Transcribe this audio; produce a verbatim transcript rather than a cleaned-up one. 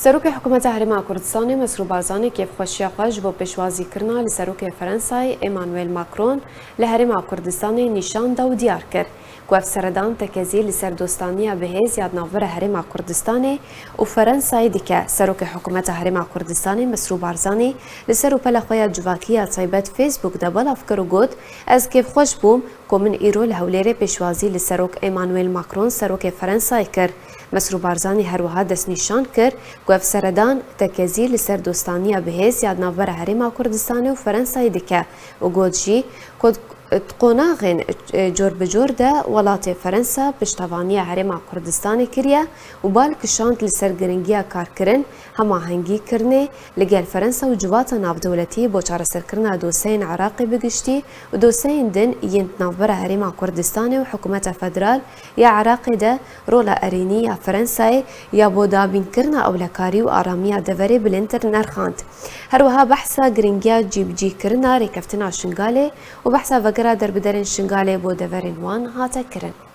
Serokê Hikûmeta Herêma Kurdistanê Mesrûr Barzanî kêfxweşiya xwe ji bo pêşwazîkirina li Serokê Frensayê Emmanuel Macron li Herêma Kurdistanê nîşan da û diyar kir ku ev seredan tekezî li ser dostaniya bihêz ya di navbera Herêma Kurdistanê û Frensayê dike. Serokê Hikûmeta Herêma Kurdistanê Mesrûr Barzanî li ser rûpela xwe ya civakî ya taybet Facebook de belav kir û got, Ez kêfxweş bûm ku min îro li Hewlêrê pêşwazî li Serok Emmanuel Macron, Serokê Frensayê kir. Mesrûr Barzanî her wiha destnîşan kir ku ev seredan tekezî li ser dostaniya bihêz ya di navbera Herêma Kurdistanê û Frensayê dike û got jî ku di qonaxên, e, cor bi cor de welatê Frensa piştevaniya Herêma Kurdistanê kiriye û bal kişand li ser giringiya karkirin, hemahengî kirinê li gel Frensa û civata navdewletî bo çareserkirina doseyên Iraqê bi giştî û doseyên din yên di navbera Herêma Kurdistanê û Hikûmeta Federal ya Iraqê de rola erênî ya Frensayê ya bo dabînkirina ewlekarî û aramiya deverê bilindtir nerxand. Her wiha behsa giringiya cîbicîkirina rêkeftina Şingalê û behsa vegera derbiderên Şingalê bo deverên wan hate kirin.